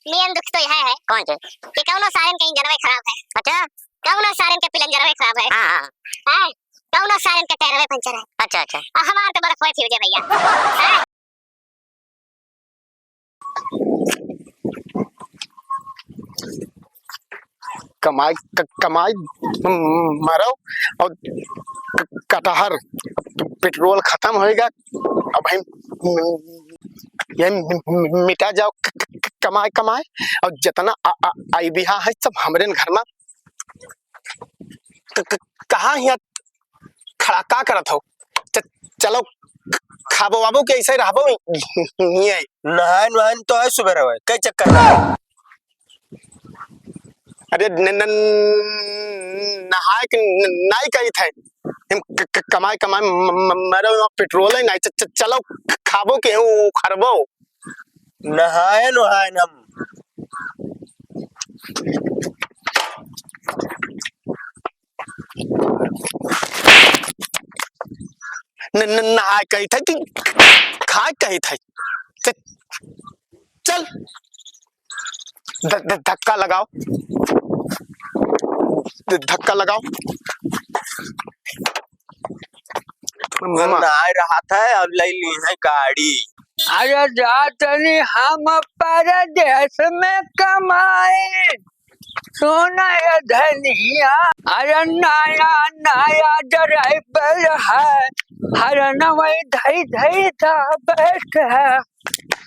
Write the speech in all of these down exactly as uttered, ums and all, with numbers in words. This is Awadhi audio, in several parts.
मेन दुख तो यह है कौन से? कि कौनो सारन के इंजनवे खराब है। अच्छा। कौनो सारन के पिलंजरवे खराब है। हाँ, हाँ। हैं? कौनो सारन के टायरवे पंचर है। अच्छा, अच्छा। और हमार तो बड़ा कोई फ्यूज है भैया। हैं? कमाई, क-, कमाई, म-, मरो और क-, कटहर, पेट्रोल खतम होइगा, अब हम, ये मिटा जाओ, क-, क-, कमाई, कमाई, और जितना आ, आ, आई बिहा है, सब हमरे घर में। क-, क-, कहाँ हियाँ खड़ा का करत हो? च-, चलो, खाबो वाबो के ऐसे रहबो, ये। नहाए नहाए तो है सुबह रहे, कई चक्कर में। अरे न, न, नहाए के न, नाई कही थे। हम क-, क-, कमाए, कमाए म-, म-, मरे, वहाँ पेट्रोल ही नाई। च-, च-, चलो, खाबो के ऊ खरबो। नहाए नहाए हम। न, न, नहाए कही थे कि खाए कही थे? च-, चल, ध-, ध-, धक्का लगाओ, ध-, धक्का लगाओ। मामा। नहाए रहा था और ले ली है गाड़ी। अरे जातनी हम परदेस में कमाए, सुन ए धनिया, अरे नया नया ड्राइवर है, हरनवई धई धई दाबत है,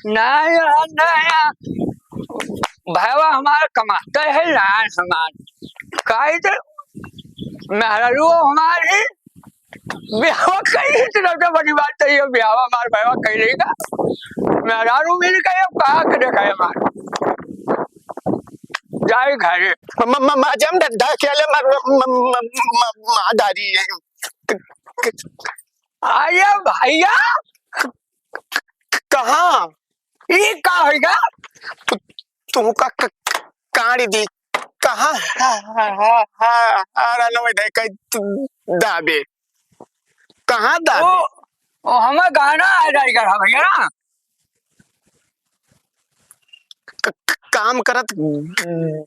नया नया। भैया हमार कमाते है लान हमार, काहे दे मेहरारू हमारी ब्याह कई, इतना तो बड़ी बात है, ये ब्याह हमार भाईवा कई लेगा। मेहरारू मिल गए, अब कहाँ के देखा है हमार? जाए घरे। म-, म-, म-, माजम द-, द-, अकेले म-, म-, म-, म-, म-, माँ डारी है। अरे भैया, कहाँ? ई का होइगा? तू, तू का क-, काड़ी दी? कहाँ? हा, हा, हा, हा, हा, रनवे दे के तू दाबे। कहाँ दाबे? ओ, ओ, हमें गाना आ जाएगा भैया ना। क-, क-, काम करत ग-,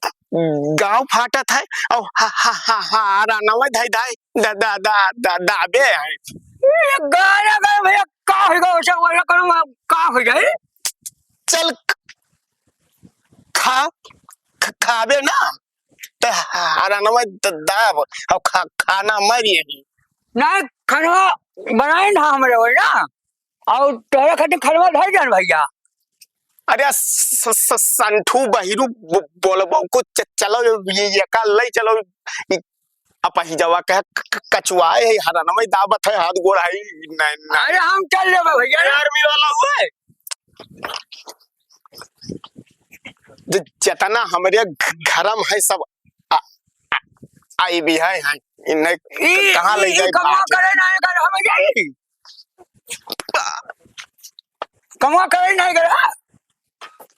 गाँव फाटत है और हा, हा, हा, हा, रनवे धाई धाई दा, दा, दा, दा, दाबे है। ये गाना गाए भैया, का होइगा? वैसे, वैसे करो, मैं का हो जाए? चल ख-, खा, ख-, खाबे ना, तो हरनवा द-, दाब, और खा-, खाना मर यही। नहीं, खनवा बनाए ना हमरे वही ना, और तोहरे खातिर खनवा धर जान भैया। अरे स-, स-, संठू बहिरू ब-, बोलबो को च-, चलो ये, ये का ले चलो, ई अपहिजवा कहे क-, क-, कचुआए है, हरनवा दाबत है, हाथ गोड़ है, नहीं, नहीं। अरे हम चल लेबे भैया, आर्मी वाला हुए। ज-, जितना हमरे घ-, घरम है सब आ, आ, आई भी है, हैं। इन्हें ई, कहाँ ले ई, जाए ई कमा भाग? करे ना, एकर हम जाई। कमा करे ना, एकर, हाँ?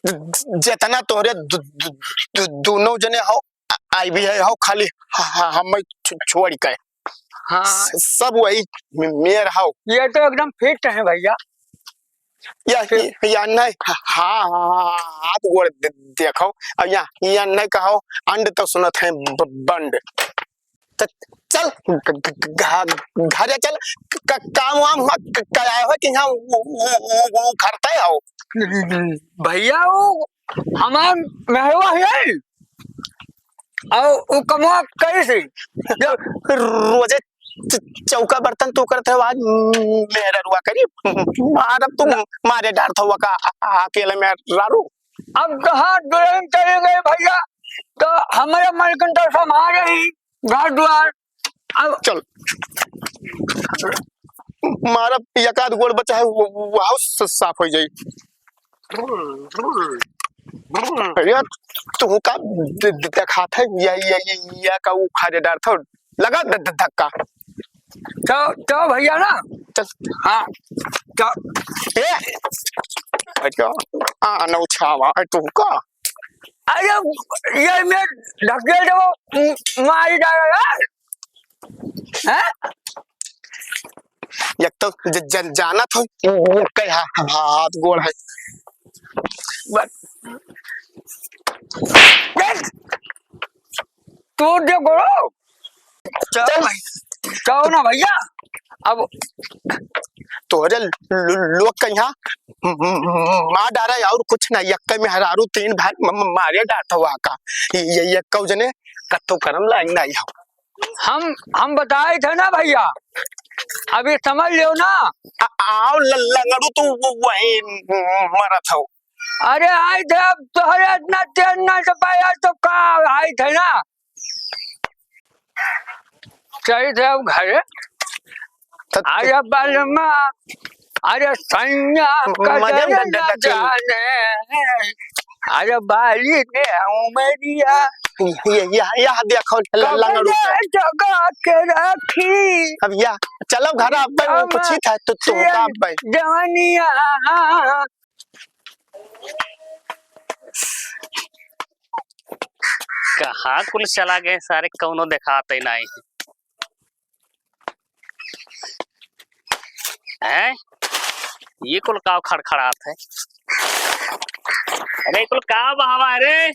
ज-, जितना तोहरे दु-, दु-, दु-, दोनों जने हो, आ, आई भी है, हो खाली ह-, ह-, हम छो-, छोड़ के। हाँ। स-, सब वही मे-, मेर हो। ये तो एकदम फिट है भैया। या, फिर या नहीं, हाँ, हाँ, हाँ, हाथ गोड़ दे-, देखो, और या, या नहीं कहो, अंड तो सुनत है ब-, बंड। तो चल, घ-, घ-, घ-, घ-, घरे चल, क-, क-, काम वाम क-, क-, कराए हो कि यहाँ उ-, उ-, उ-, उ-, उखरते हो? भैया, वो हमार मेहरवा है, और उ कमवा करी सी। जब रोजे च-, चौका बर्तन तू करत है, आज मेहररुआ करी। मारब तू, मारे डारत हुआ का, आ-, आ-, अकेले मेहरारू। अब कहाँ दुल्हन चली गई भैया, तो हमारे मन के अंदर संभाल रही घर द्वार। अब चल, मारब एक आध गोड़ बचा है, वो, वो, वो स-, साफ हो जाई। अरे, तू का द-, द-, देखात है, या, या, या, या का उखाड़े डारत हो? लगा द-, द-, धक्का। तो, तो भैया ना। चल। हाँ, तो। ए, अच्छा, आ, ना उछावा, तू का? अरे, ये मैं ढकेल देबो, म-, मारी डालो यार। हैं? एक तो ज-, ज-, जानत हो, ओके, हा-, हा-, हाथ गोड़ है। बस। तोड़ दे गोड़ो। चल चल। भाई, चल ना भैया। अब तोहरे लो-, लोग के यहाँ म-, म-, म-, मार डारे और कुछ ना, यक्के मेहरारू तीन भाई म-, म-, मारे डारत हुआ का। ये, ये यक्कौ जने कत्तो करम लायक नहीं हो। हम, हम बताए थे ना भैया, अभी समझ लियो ना। आ-, आओ ल-, लंगड़ू तू वो-, वही मरत हो। अरे आई थे, अब तोहरे इतना तेज ना चपाया तो का आई थे ना। चली थे अब घरे। त-, अरे बलमा, अरे सैया मजे में कदर डंडा न चल। जाने, अरे बाली ने उमरिया। ये, ये, ये, ये देखो, ल-, लंगड़ू कबले जगा के रखी। अब या, चलो घर, अब भाई, वो हम पूछी था, तो, तो का अब भाई? जवानिया। कहाँ कुल चला गए सारे, कौनो देखात ही नहीं। हैं? ये कुल का खड़खड़ात है? अरे, ये कुल का बहावा है रे?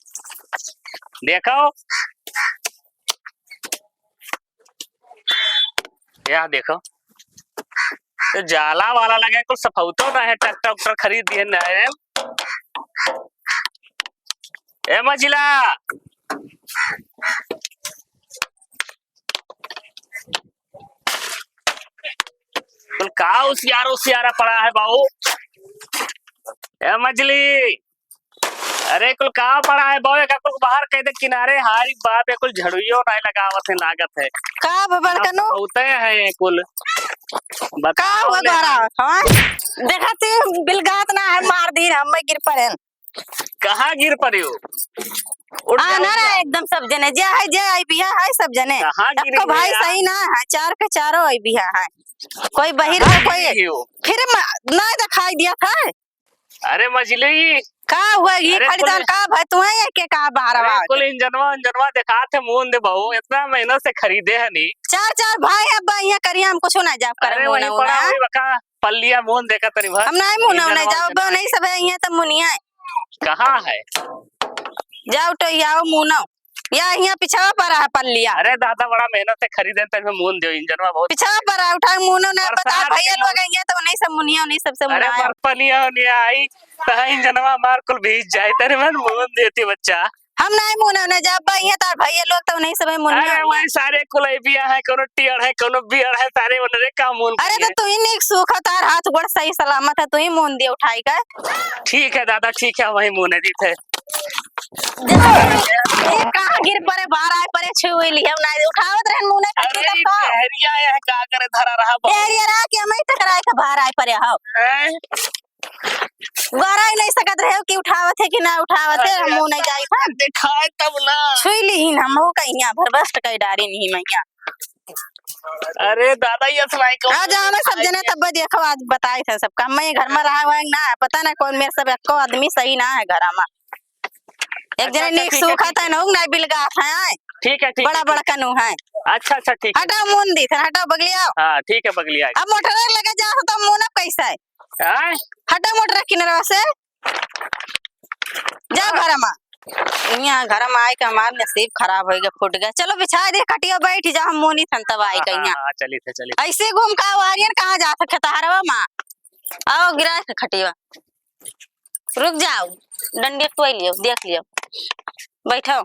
देखो, यह देखो, तो जाला वाला लगे, कुछ सफौतो ना है, ट्रैक्टर उक्टर खरीद दिए ना है। ए मझिला, कुल का उसियारा उसियारा पड़ा है बाबू? ए मझली, अरे कुल का पड़ा है बाबू? एका कुल बाहर कह दे किनारे, हारी बाप, ये कुल झड़ुइयो नहीं लगावत है, लागत है। का भ बड़कनो? होते हैं ये कुल। का बताओ हुआ ले। द्वारा? हाँ? देखा ती बिलगात ना है, मार दी हम, मैं गिर पड़े। कहाँ गिर पड़े हो? उठ आ, जाओ, ना उठ रे, जाओ। एकदम सब जने, जे है, जे आई बिया है, सब जने। कहाँ गिरी सबको हो भाई यार? सही ना है, चार के चारों आई बिया है। कोई बहिर कहाँ का, कोई गिरी हो? फिर म-, ना दिखाई दिया था। अरे मझली। का हुआ, ये अरे खरीदार कुल का भाई, तू है के का बाहर अरे आवाज? कुल इंजनवा, इंजनवा दिखात है, मुंह दे बहू, इतना मेहनत से खरीदे है नी। चार, चार भाई है, बा, यहाँ करिया, हम कुछ ना जाब करे, अरे मुंह ना वही पड़ा, उना। वही बका। पल्लिया मुन देखा तनी भर। हम नाहीं मुनौ, नाहीं जाओ, बो नहीं सब है, यहाँ तो मुनिया है। कहाँ है? जाओ तो आओ मुनौ। या यहाँ पिछवा पर है पल्लिया। अरे दादा, बड़ा मेहनत से खरीदे, तनी मुन दियो, इंजनवा बहुत पिछवा पर है, उठा मुनौ ना, बरसात बता भैया के लोग हैं, तो नहीं सब मुनिया, नहीं सबसे अरे मुनाया। बरपनिया नहीं आई, तो इंजनवा मार कुल भीज जाए, तनी मन मुन देती बच्चा। हम नाहीं मुने उन्हें जाब बा, इहे तार भइया लोग तो उन्हीं सबे मुनिया अरे हुआ। वही सारे कुलैबिया है, कोनो टियड़ है, कोनो बियड़ है, सारे उन्हें का मुन अरे तो करिए। तू ही नीक सूख है, तार हाथ गोड़ सही सलामत है, तू ही मुन दिए उठाई का। ठीक है दादा, ठीक है, वही मुने दी थे। जा, ये कहाँ गिर पड़े, बाहर आए पड़े, छुई लिए, हम नाहीं उठावत रहन मुने का अरे टिकट ई का। पहरिया है, का करे धरा रहा बहुत। पहरिया रहा कि हम ही टकराए के बाहर आए पड़े हो। हैं? गोरा ही नहीं सकत रहे हो कि उठावत है कि ना उठावत है, अरे हम मुँह नहीं जाई था। दिखाए तब ना। छुई लीहिन हम हो कहिया, भरभस्ट कई डारी नहीं मैया। अरे दादा, ये सुनाई कौन आ जाओ ना सब जने, तब देखो आज बताई था सबका। मैं घर में रहा हुआ है ना, पता ना कौन मेरे सब एको आदमी सही ना है घर में। एक अच्छा, जने अच्छा, नीक ठीक है, सूखा ठीक था है। ना, ना बिलगा था। ठीक है, ठीक बड़ा है, बड़ा ठीक। कनू है। अच्छा, अच्छा, ठीक है। हटाओ मुन दी थे, हटाओ बगलिया। हाँ, ठीक है, बगलिया। अब मोटर लगे जा तो मुन अब कैसा है? आय? हटा मोटर किनरवा से। जा घर मा। यहाँ घर मा आए के हमार नसीब खराब होइगा, फूट गया। चलो बिछा दे खटिया, बैठ जा, हम मुनी थन तब आई हाँ, कहिया। हाँ, हाँ, चली थे, चली। ऐसे घूम का वारियन कहाँ जा सके तहारवा मा? आओ गिरा के खटिया। रुक जाओ, डंडिया टोई लियो, देख लियो। बैठो।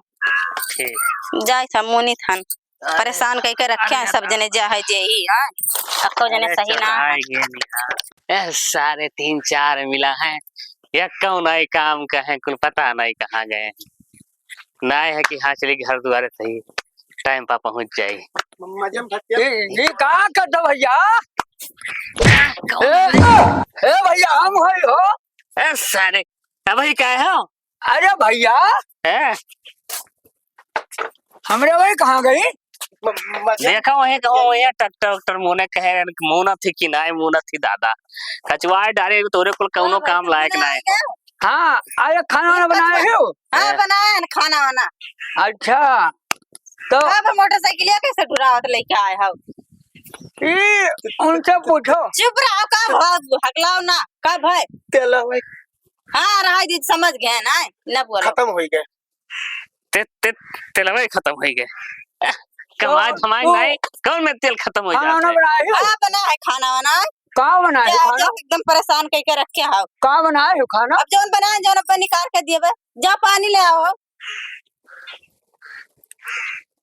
ठीक। जाए था मुनी थन। अरे, परेशान कई के रखे हैं अरे, सब जने, जा है जे ही, हाँ? अक्को जने अरे, सही ना है। चुराए गए नहीं, हाँ। ए, सारे तीन चार मिला है, ये कौन आई काम का है, कुल पता नहीं कहाँ गए हैं। ना है कि हाँ, चली घर दुआरे सही, टाइम पा पहुँच जाए। मजे में भटके। ए, ये का कर दो भैया? कौन ए, है? ए भैया, हम है हो। ए, सारे, अब ही क्या है हो? अरे भैया। हैं? हमरे वही कहाँ गई? म-, मजा देखा वही कहो, वही ट्रैक्टर, ट्रैक्टर मोने कहे, मोना थी कि नाय, मोना थी दादा। कचवाए डारे, तोरे कुल कौनो हाँ, काम लायक नाय। हाँ, अरे खाना वाना बनाए हो? हाँ, हैं? बनाए हैं खाना वाना। अच्छा, तो अब मोटरसाइकिलिया कैसे डुरावत लेके आए हो? ई, उनसे पूछो। चुप रहो, का भाव हकलाओ ना, का भाई? तेला भाई। हाँ, रहा जी, समझ गए ना, न बोलो। खत्म हो गए। ते, ते, तेलवे खतम होइ गए। कमाए तो धमाए तू नाई, कौन में तेल खतम होइ जात है? बनाए हो? का बना है खाना वाना? का बनाए हो खाना? एकदम परेशान कइ के रखे हो। का बनाए हो खाना? अब जौन बनाए, जौन अपन निकाल के दिए बे। जा पानी ले आओ।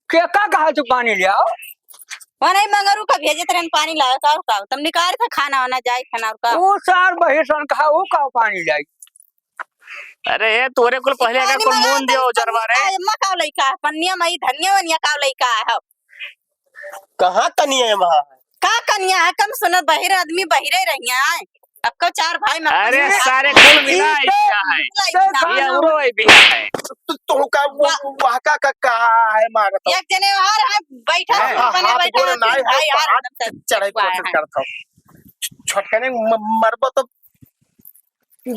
के का कहा तू पानी ले आओ? वनई मंगरू का भेजत रहन पानी लावे का, और का? तब निकाल के खाना वाना जाई खाना और का? वो सार बहिर सन कहा, वो का पानी लाई? अरे, ए, तोरे कुल पहिले अगर कुल मुन दियो जरवा रे। अम्मा का लइका है, पन्निया मई धनिया वनिया का लइका है। कहाँ कनिया है वहाँ? का कनिया है? कम सुनो, बहिर आदमी बहिरे रहिया है। अब को चार भाई में अरे, सारे कुल मिला है, बिया है। ये हमरो है, बिया है। तू, तू का वो, वहाँ का, का, का है मारत हो? एक जने और है, बैठा है, हाँ, बने हाथ बैठा गोड़ है, नाई है, भाई यार, हाथ एकदम से चढ़े कोशिश करत हो। छोटकने म-, मरबो तो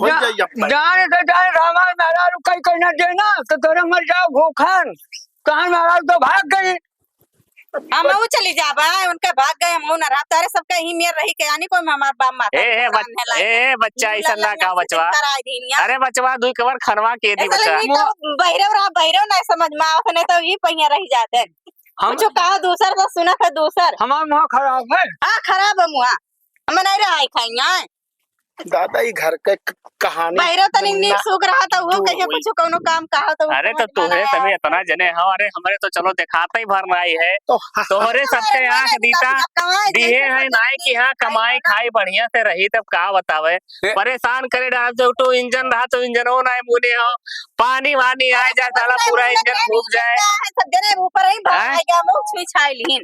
हो जा-, जाई अपना। जाने तो जाने, हमार मेहरारू कहीं, कहीं ना देना, तो तोरे मर जाओ भूखन। कहाँ मेहरारू तो भाग गई। हम ऊ चली जाबा, उनके भाग गए, हम ऊ ना रहा। तारे सबके ही मेर रही के, यानी कोई हमार बाप माता ए, ए, बच-, ए, बच्चा, ऐसा ना का बचवा। अरे बचवा, दुई कवर खनवा के दी बच्चा। तो बहिरे रहा, बहिरे ना समझ में आवत, नहीं तो ई पहिया रह जाते। हम कुछ कहा दूसर तो सुना था दूसर। हमार मुँह खराब है। हाँ, खराब है मुँह। हम नहीं रहा खाई। दादा, ई घर के क-, कहानी बहिरो तनी नीक सुख रहा त उहो कहियो कुछ कौनो काम कहा त अरे, तो तोहरे सभी इतना जने हो, अरे, हमरे तो चलो देखाते ही भर नाई है। तो तोहरे सबके आँख दीता दिए है नाई कि हाँ, कमाई खाई बढ़िया से रही, तब का बतावे। परेशान करे डाल दे, तो इंजन रहा तो इंजनो नाई मुने हो, पानी वानी आए जा साला पूरा इंजन फूट जाए। सब जने ऊपर ही भाग आएगा, मुँह छुई छाई लीन।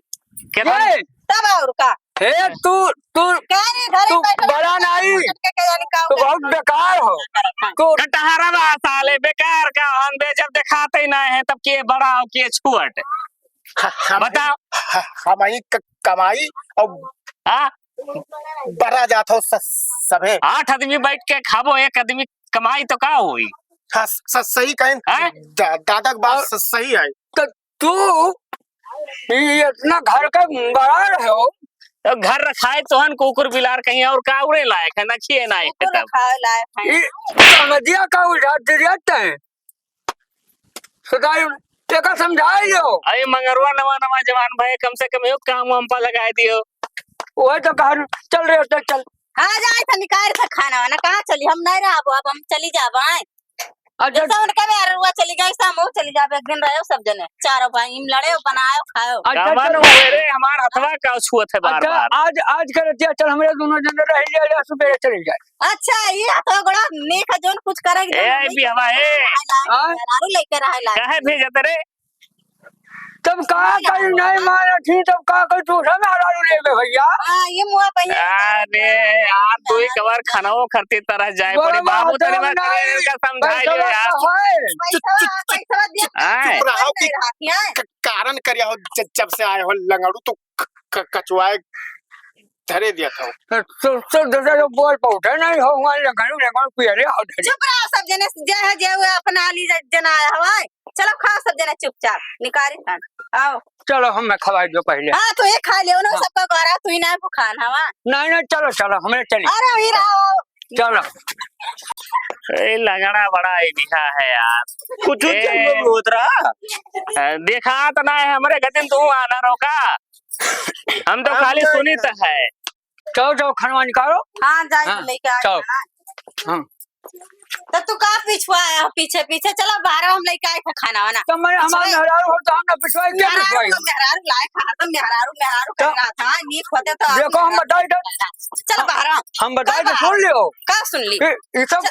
केतना? तब और का? हे, तू, तू, का रे, घरे तू बैठल बड़ा बैठल नाई। बैठल के जानी का तू होता बहुत है। बेकार हो। हाँ। तू कटहरा बा साले, बेकार का हम बे, जब देखाते ही ना है, तब के बड़ा हो, के छुअट। ह-, हम, बताओ। ह-, हम ही क-, कमाई और हाँ? बड़ा जात हो स-, सभे। आठ आदमी बैठ के खाबो, एक आदमी कमाई तो का होई? हाँ, स-, सही कहें। हैं? दा-, दादा के बात और स-, सही है। तो तू ई इतना घर के बड़ा रहे हो। तो घर रखाए तोहन कुकुर बिलार कहीं और का उड़े लायक है, ना खिए लायक है कुकुर तब। रखाए लायक है। ई समझिया का उठा दे रहते हैं। सदाई तेका समझाए लियो। अरे मंगरुआ नवा नवा जवान भाई, कम से कम यो काम वाम पर लगाए दियो। वही तो कहा, चल रे, चल, चल। हाँ, जाए था निकाल था खाना वाना, कहाँ चली? हम नहीं रहबो, अब हम चली जाबो, आए। अच्छा। जैसा उनका भी अरुआ चली गई, ऐसा हम चली जाबे। एक दिन रहो सब जने, चारों भाई, इम लड़े, बनाओ, खाओ। अच्छा, कामन चलो। हुए रे, हमार हथवा का छुअत है बार अच्छा, बार। आज, आज कर दिया, चल, हमरे दोनों जने रह लिया, या सुबह चले जाए। अच्छा, ये हथवा गोड़ा नेक है, जोन कुछ करे, ए, एकदम नहीं बियावा, करे। ए। हाँ? मेहरारू लेके रहे लायक। काहे भेजत रे? तब का करी, नहीं मानत ही, तब का करी, दूसरा मेहरारू लेबे भैया। हाँ, ये मुआ भैया। अरे यार, तू ही कबार खानाओ खरती तरह जाए पड़ी। बाबू, तनी मत करे, इनका समझाई लियो यार। पैसा, पैसा दिया। हैं? चुप रहो कि क-, कारण करिया हो, ज-, जब से आए हो लंगड़ू, तू क-, क-, कचुआए धरे दिया था। तो, तो, तो, तो, तो बोल पौधे नहीं हो, वहाँ लंगड़ू, लंगड़ू पियले हो धरे। चुप रहो सब जने, जे है, जे हुए, अपना ली ज-, जना आया हवाए। चलो खाओ सब जने चुपचाप, निकारी खान, आओ। चलो, हमें खवाई दो पहिले। हाँ, तू ही खा लियो ना, हाँ। सबका गोरा, तू ही ना भुखान हवा। नहीं, नहीं, चलो, चलो, हमरे चली। अरे, वही रहो। चलो। ए, लंगड़ा बड़ा ही बिहा है यार। कुछ ए, जंगल होत रहा। ए, देखा तो ना है, हमरे गतिन तू आना रोका। हम तो हम खाली तो सुनी तो है। जाओ, जाओ, खाना निकालो। हाँ, जाए हाँ, लेके आ जाओ। खाना। हाँ। तो तू का पिछुआ आया हो पीछे पीछे? चलो बाहर, हम लेके आए थे खाना वाना। तो मैं हमारे पिछुआई। मेहरारू हो तो हम ना पिछुआई, क्या मेहरारू पिछुआई? तो मेहरारू लाए खा, तो मेहरारू, मेहरारू तो कह रहा था, नीक होते तो देखो, हम बताई थे। चलो बाहर। हम बताई थे, सुन लियो। का सुन ली? ये, ये सब चल।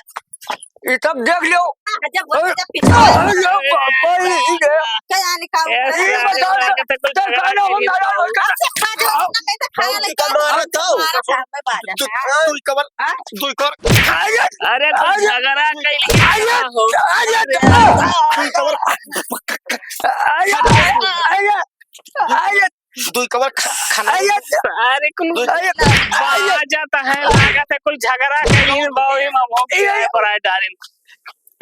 ये सब देख लियो। हाँ, जब बोलते अरे, जब पीछे अरे, बाबा, ये क्या जाने का ये ऐसे बताओ, लागत है, कुछ तो झगड़ा कहना हो करिए। मेरा होगा। अच्छा, खा जाओ, हाँ? खाना लेके आओ। मारा था। मारा था, मैं बाजा तू, खाया। तू कवर, हाँ? तू कवर। अरे, तो अरे, झगड़ा कहीं अरे, हो। अरे, तू कवर। अरे, अरे, अरे, दुई कवर ख-, खाना। अरे, अरे, कुल दुई अरे, अरे, बाजा तो है, लागत है, कुल झगड़ा कहीं बाबू ही मामू के ये आए पर आए डालिन।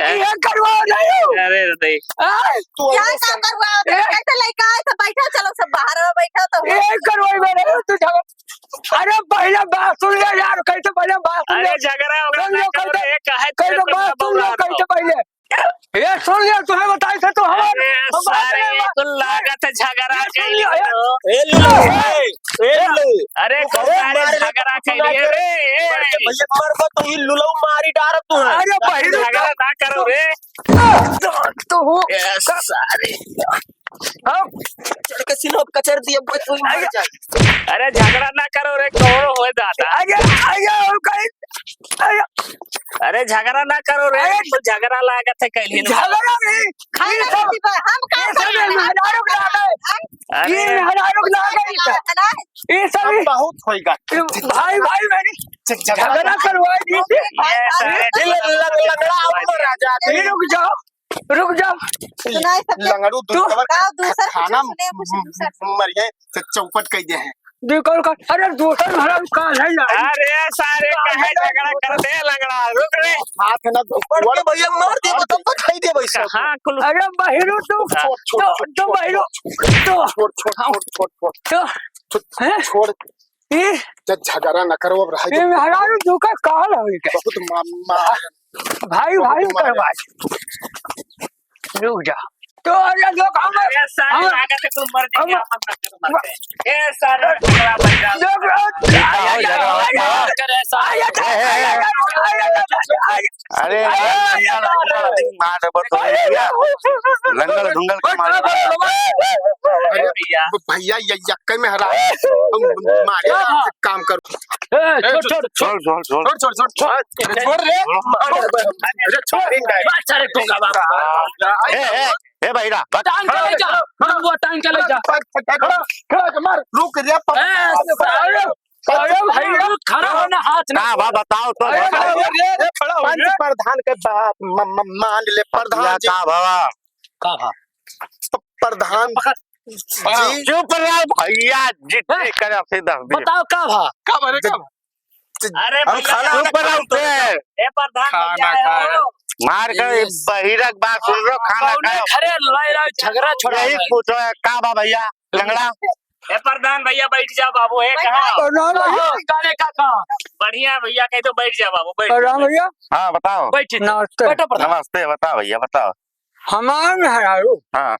हैं? ये करवाओ नहीं हो। अरे, रे। आए। तू क्या और काम करवाओ? ए। कैसे लेके आए थे? बैठा, चलो सब बाहर में बैठा तो हो। ये करवाई वाले हो, तू झगड़ा। अरे, पहले बात सुन ले यार, कैसे पहले बात सुन ले। अरे, झगड़ा वगड़ा सुन लो, ना करो कैसे, रे, काहे कैसे तुम बात सुन लो, बबुआ कैसे हो? पहले। ये सुन लिया, तुम्हें बताई थे तो हमारे, अरे हमारे सारे, कुल लागत है झगड़ा ये सुन लिया, ये ए लुलऊ, ए, ए लुलऊ। अरे कुल सारे झगड़ा कैले रे, ए। भैया मर को तो ये लुलऊ मारी डारत तू है। अरे बहिरू झगड़ा ना करो रे। तो, तो हो। ए सारे। हाँ। चढ़ के सीना पे कचर दिया, बस वही मर जाए। अरे झगड़ा ना करो रे, कौन हो दादा? अरे, अरे, और कहीं, अरे। अरे झगड़ा ना करो रे, अरे। तो झगड़ा लागत है कहीं ना। झगड़ा नहीं। खाना ये सब, नहीं दीपा, हम काम ये सब करना है। मेहरारू के लागे। अरे। ये मेहरारू के लागे। ये सब हम बहुत होइगा। ये भाई, भाई, मैंने झगड़ा करवाई दी थी। ये सारे ये लंग-, लंगड़ा आओ राजा। ये रुक जाओ। रुक जा। सुनाई सब लंगड़ू तू दूसरा का दूसर खाना कुछ सुने, कुछ दूसर। मरिए से चौपट कह दे हैं। दू कौन का? अरे दूसर हमारा का है ना। अरे सारे काहे झगड़ा करते हैं लंगड़ा? रुक रे। हाथ ना धो। बड़के भैया मार दे, वो तब तो खाई दे भाई साहब। हाँ, कुल अरे बहिरू तू। छोड़, छोड़, तो, छोड़, तो छोड़, बहिरू। छोड़, तो। छोड़, छोड़, हाँ। छोड़, छोड़, छोड़। तो, हैं? छोड़। ई? तो झगड़ा न करो, अब रह ये दो। मेहरारू धोखा काल होई के? बहुत मा-, मा-, भाई, बहुत भाई मारे। करवा। रुक जा। तो अरे लोग हम, अरे सारे हम, लागत है तू मर जाएगा, हम, अपन ना करो मरते। ए सारे झगड़ा बन जा। लोग, लोग, ये का हो झगड़ा? अरे, ए, ए, ए, ए, ए, ए, ए, ए, अरे, अरे, अरे, अरे, अरे, मार दे, बस हो गया। लंगड़ ढुंगड़ के मार दे। अरे भैया। भैया, ये यक्के में हरा। तुम मारे, काम करो। ए, ए, छोड़, छोड़, छोड़। छोड़, छोड़, छोड़, छोड़। अरे, छोड़ रे। अरे, छोड़ रे। बात सारे टोंगा बाबा। ए, ए, ए, भाई, रा, बस। टांग के ले जा। खड़ा हो, खड़ा हो। टांग के ले जा। खड़ा, खड़ा, खड़ा, मार। रुक रे, ए, सारे। अरे भाई, खड़ा हो ना, हाथ ना का बा, बताओ तो। अरे, अरे, अरे, खड़ा हो पंच रे। प्रधान के बात म-, म-, मान ले, प्रधान जी। का भवा? का भा? तो प्रधान जी। चुप रहो भैया, जितने ए, करे अपने दस दिन। बताओ का भा? का भा रे, का भा? अरे हम भैया, खाना चुप रहो। ए प्रधान खाना भैया खा रहे। मार कर ये बहिरक बात सुन रहो, खाना कौने खाओ। घरे लड़ाई झगड़ा छोड़ा यही है। पूछो है, का बा भैया? लंगड़ा। ए प्रधान भैया, बैठ जाओ बाबू, ए, बैठ कहाँ? जाओ। प्रणाम भैया। हाँ, काने का कहाँ? बढ़िया भैया, कह दो बैठ जाओ बाबू, बैठ प्रणाम जाओ। भैया। हाँ, बताओ। बैठ, नमस्ते। बैठो प्रधान। नमस्ते, बताओ भैया, बताओ। हमार मेहरारू। हाँ।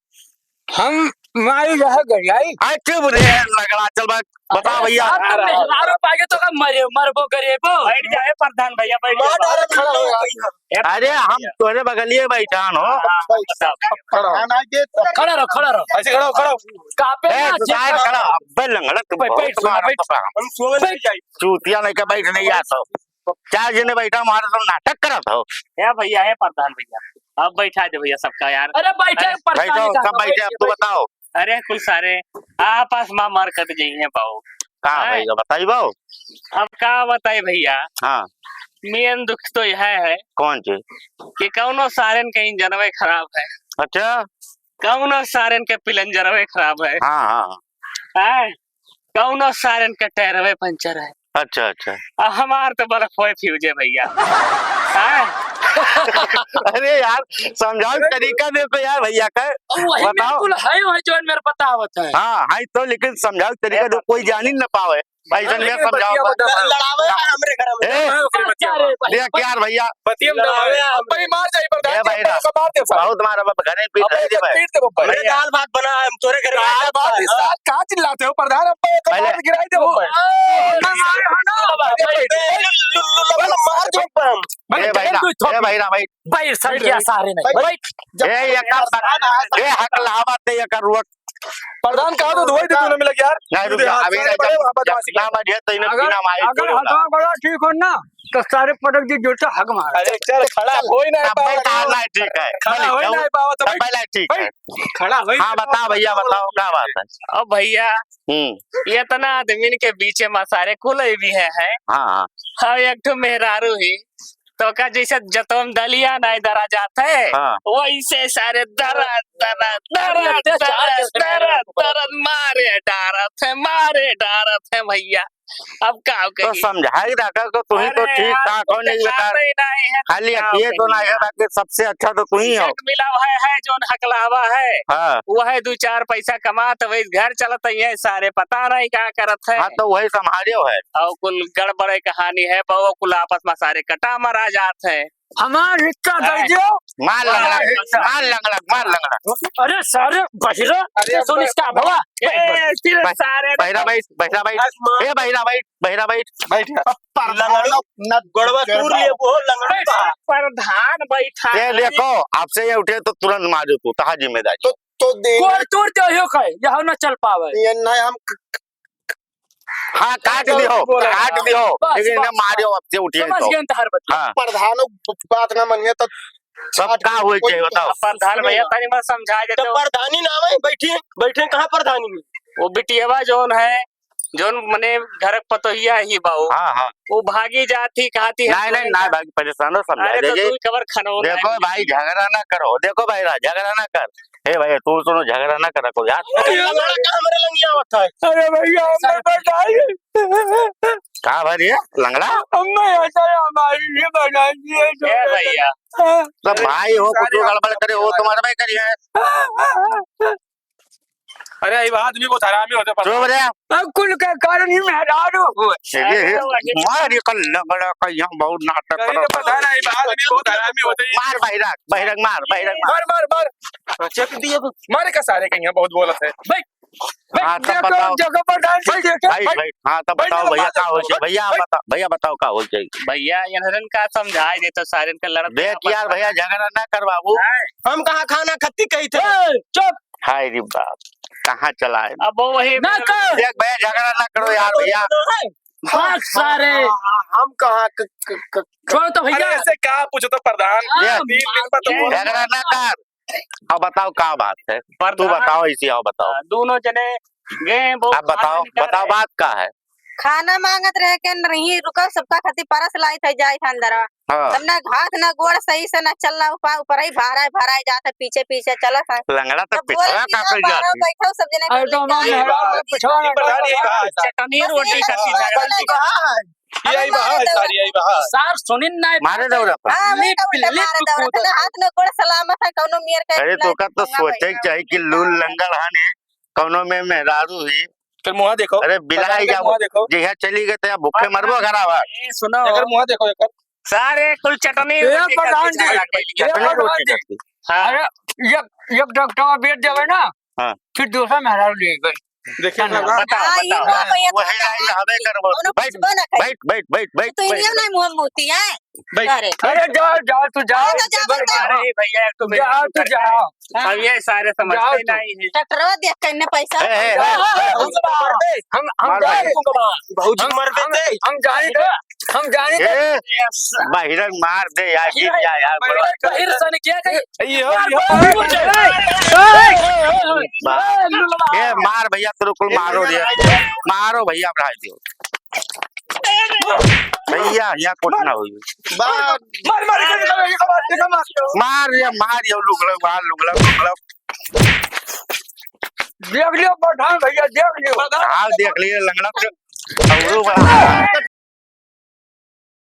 हम मारी रह गरियाई। अरे चुप रे, लंगड़ा, चल बैठ। बताओ अरे भैया। साहब, मेहरारू पाके तो का मरे, मरबो गरीबो। बैठ जाए प्रधान भैया, बैठ मार जाओ। डाले खड़ा हो गया। ए, अरे, हम तोरे बगलिए बैठान हो। हाँ, बताओ। खड़ा हो। प्रधान आगे तो खड़ा रहो, खड़ा रहो। ऐसे खड़ा हो, खड़ा हो। कापे ए, ना, तू जाए चेहरा खड़ा। अबे लंगड़ा, तू बैठ, बहुत बैठ, मारा बैठ। बाबा। हम सोवे बैठ। नहीं जाई। चूतिया नहीं के बैठ नहीं आता हो। चार जने बैठा, हमारे तो नाटक करत हो। ए भैया, ए प्रधान भैया, अब बैठा दे भैया सबका यार। अरे बैठे, अरे, परेशानी बैठो, का सब बा? बैठे, अब तू बैठ। बताओ। अरे कुल सारे आपस में मार कट गई है बाबू। का हैं? भैया बताई बाबू? अब का बताई भैया? हाँ। मेन दुख तो यह है कौन चीज? कि कौनो सारन के इंजनवे खराब है। अच्छा। कौनो सारन के पिलंजरवे खराब है। हाँ, हाँ, हाँ। हैं? कौनो सारन के टैरवे पंचर है। अच्छा, अच्छा। आ हमार तो बल्ब होए फ्यूज है भैया। हैं? अरे यार, समझाओ तरीका दे तो यार भैया का। अब वही बताओ। बिल्कुल है, वही जो मेरे पता होता है। हाँ, है तो, लेकिन समझाओ तरीका ए दो, कोई जान ही न पावे। भाई, अरे, जन में ये समझाओ बतिया बस। बता। ल-, लड़ावे है हमरे घर में। ए, हाँ, ओकरे बतिया अरे, बता। भाई, देख यार भैया। बतिया में लड़ावे दबावे। है हम। भाई, मार जाई, प्रधान ए, जी, भाई, अपने ना। को मार दे, साहब। बहुत मारे बाबा, घरे पीट अपने दे को भाई। पीट दे, बाबा। अरे, दाल भात बना है, हम तोरे घर में दाल आए भात, हैं। साहब, का चिल्लाते हो, प्रधान? अब तो पहले मार गिराई दे, बाबा। ए, ए, लु-, लु-, लु-, लु-, मार दो, बाबा। भाई, ए, भाई, बैठ ना। तू, ए, भाई, ना, भाई। बैठ, सर, बैठ, क्या बैठ। सारे नहीं। बैठ। बैठ। जब ए, ये काम प्रधान बना, आया, ए, हक लावा ते, ये कर रुक। प्रधान कहा तो धोई दे तूने मिला यार। नहीं, रुक जा, अभी नहीं, बड़े जब, बदमाशी जब ना कर। बजे तो इन्हें अगर, बिना माई अगर कोई हथवा बड़ा ठीक हो ना, तो सारे पटक जी जोर से हक मार। अरे चल, खड़ा हो ही नहीं तब पावा। बैठा नहीं ठीक है। खड़ा हो ही चल, नहीं पावा, तो तब बैठ। बैठा ठीक है। बैठ। खड़ा हो ही हाँ, नहीं बताओ पावा। भैया, बताओ, क्या बात है? अब भैया, हम्म। ये इतना आदमी के बीच में सारे कुल भी है, है। हाँ, हाँ। हाँ, एक ठो मेहरारू ही तो का जैसे जतवन दलिया नाई दरा जात है, हाँ। वैसे सारे दरा, दरा, दरा, अरे अत्याचार दरा, कैसे दरा, नहीं दरा, मारे डारत है, मारे डारत है भैया। अब का तो कही? समझाई रखा तो तू ही तो अरे ठीक यार, ठाक हो, कुछ नहीं बेकार। ही नहीं है, खाली का अकिए तो कही नहीं है, यार? बाकी सबसे अच्छा तो तू ही हो। मिला हुआ है, है जोन हकलावा है, हाँ। वो है दो चार पैसा कमात, वही घर चलत ही है, सारे पता नहीं का करत है। हाँ, तो वही संभालियो है। और कुल गड़बड़ कहानी है, बहु कुल आपस में सारे कटा मरा जात है। हमार हिस्सा दे दियो। मार लंगड़ा, मार लंगड़ा, मार लंगड़ा। अरे सारे बहिरा, अरे सुन इसका भवा। ए, तेरे सारे बहिरा बैठ, बहिरा बैठ। ए, बहिरा बैठ, बहिरा बैठ। बैठ। लंगड़ू, गोड़वा तूर ले, वो लंगड़ू। प्रधान बैठा है। देखो, आपसे ये उठे तो तुरंत मार दो तू, तहा जिम्मेदारी। तो, तो दे। गोड़ तोड़ दे हो कहे, यह न चल पावे। ये नहीं हम क-, हाँ, काट दियो, काट दियो। बस, लेकिन बस, इन्हें मारियो, अब से उठिए समझ तो। गए तहर बतिया। हाँ। प्रधानो बात ना मानिए तो सब का होई के बताओ। प्रधान भैया, तनी मत समझा देते तो हो। प्रधानी ना आवे, बैठिए, बैठे कहाँ प्रधानी में? वो बिटियावा जौन है, जौन मने घर पतोहिया ही बा वो। हाँ, हाँ। वो भागी जात ही, कहा थी, नहीं, नहीं, ना भागी, परेशान हो, समझा अरे तो दीजिए। तू कबर खनौन है। देखो भाई, झगड़ा ना करो। देखो भाई, रा-, झगड़ा ना कर। ए भाई, तू सुनो, झगड़ा ना करा करो यार। अरे लंगड़ा का हमरे लंगिया आवत है? अरे भैया, हमें बताइए। का भर ये लंगड़ा? हमें ऐसा हमारी ये बना दिए जो ए भैया। हाँ। तो भाई हो, कुछ गड़बड़ करे हो, तुम्हारे भाई करिए। अरे, ई आदमी बहुत हरामी होते, पता चुप रे। अब कुल के कारण ही मेहरारू हुए। ये, ये, मार ये कल लंगड़ा का यहाँ बहुत नाटक कहीं करो। तो पता नहीं, ई आदमी बहुत हरामी होते। मार बहिरंग, बहिरंग मार, बहिरंग मार। मार, मार, मार। हाँ, चेप दिए अब। मारे का सारे के यहाँ बहुत बोलत है। बैठ, बैठ, हाँ, तब देखो, बताओ। देखो, प्रधान जी, बैठ, देखो, बैठ, बैठ। बैठ। हाँ, तब बैठ, बताओ बैठ, भैया, बैठ, का हो बैठ, जाए? भैया, बैठ। बता, भैया, बताओ, का हो जाए? भैया, इन्हन का समझाए दे तो सारे इनके लड़त देख यार, भैया, झगड़ा ना कर बाबू। हम कहाँ खाना खत्ती कही थे? ए, चुप। हाय रे बाप, कहाँ चला है? अब वो वही ना कर। देख भैया, झगड़ा ना करो यार भैया। भाग सारे। हाँ, हाँ, हाँ, हम कहाँ क-, क-, क-, क-, छोड़ो तो भैया। अरे ऐसे क्या पूछो तो प्रधान? हाँ, तीन दिन पर तो बोला। झगड़ा ना कर। अब बताओ का बात है? तू प्रधान, बताओ, इसी आओ बताओ। हाँ, दोनों जने गए, वो अब बताओ, खाना निकाल बताओ रहे। बात का है? खाना मांगत रहे के नहीं रुका, सबका खातिर परस लाई थे, जाई था अंदर। हाँ। तब ना हाथ ना गोड़ सही से ना चल रहा, ऊपर, ऊपर ही भारा है, भारा है, जात है, पीछे, पीछे चलत है। लंगड़ा तो तब बोले पिछड़ा कि का हाँ, कर बाहर जाती। बैठो, सब जने अरे के तो लेके हमारे आओ। घर में पिछड़ा ना प्रधान, यही बात। चटनी बस रोटी यही खाती बात है। है। यही बात है, सारी यही बात है। सार सुनिन ना मारे दौड़ा पर। हाँ, मैं लिप, तो उल्टा लिप मारे दौड़ा कूदा। था, ना हाथ ना गोड़ सलामत है, कौनो मेर के अरे तो इलाज का तो मंगा सोचे भाई। के चाही कि लूल लंगड़ हानि कौनो में मेहरारू ही। फिर मुँह देखो। अरे बिलाई प्रधान के जाओ। मुँह देखो। जहिया चली गए तो भूखे मरबो घरा बा। ए, सुनो। एकर मुँह देखो एकर। सारे कुल चटनी ए, रोटी प्रधान खाती जी। झाड़ा के लिए। ए, चटनी प्रधान रोटी जी। खाती। हाँ। अरे, एक, एक डॉक्टर बेच देवे ना, हाँ। फिर दूसरा मेहरारू ले गए। देखिए ना, ना। बताओ, हाँ, ये बताओ। तो भैया वही तो लाइन हमें करबो। उन्होंने बैठ, कुछ बोला कहीं। बैठ, बैठ, बैठ, बैठ, तो बैठ। इनिया नहीं मुँह मोती है। बैठ। अरे। अरे, जाओ, जाओ, तू जाओ। हाँ, तो जाओ, बैठ, बताओ। अरे भैया, एक तो मेरे जाओ, को तू कर जाओ। दे। हाँ। अब ये सारे समझते जाओ तू। नहीं है। ट्रैक्टरवा देख के इन्ने पैसा। ए, ए, ए, हम, हम मार जाए दे। तुमको मार। बहुत हम, मर हम, देते। हम जाए दे। हम जाए दे। ए, बहिरंग मार दे यार, गिर जा यार। बहिर सन क्या कही? ये हो, ये हो। ए, मार भैया, तेरे को मारो रे। मारो भैया, बढ़ा दियो। भैया, यहाँ कुछ ना होई। मार, मार, मार, मार, मार। मार रे, मार ये लुगड़ा, मार लुगड़ा, लुगड़ा। देख लियो प्रधान भैया, देख लियो। हाँ, देख लिए लंगड़ा के। अउरो बा।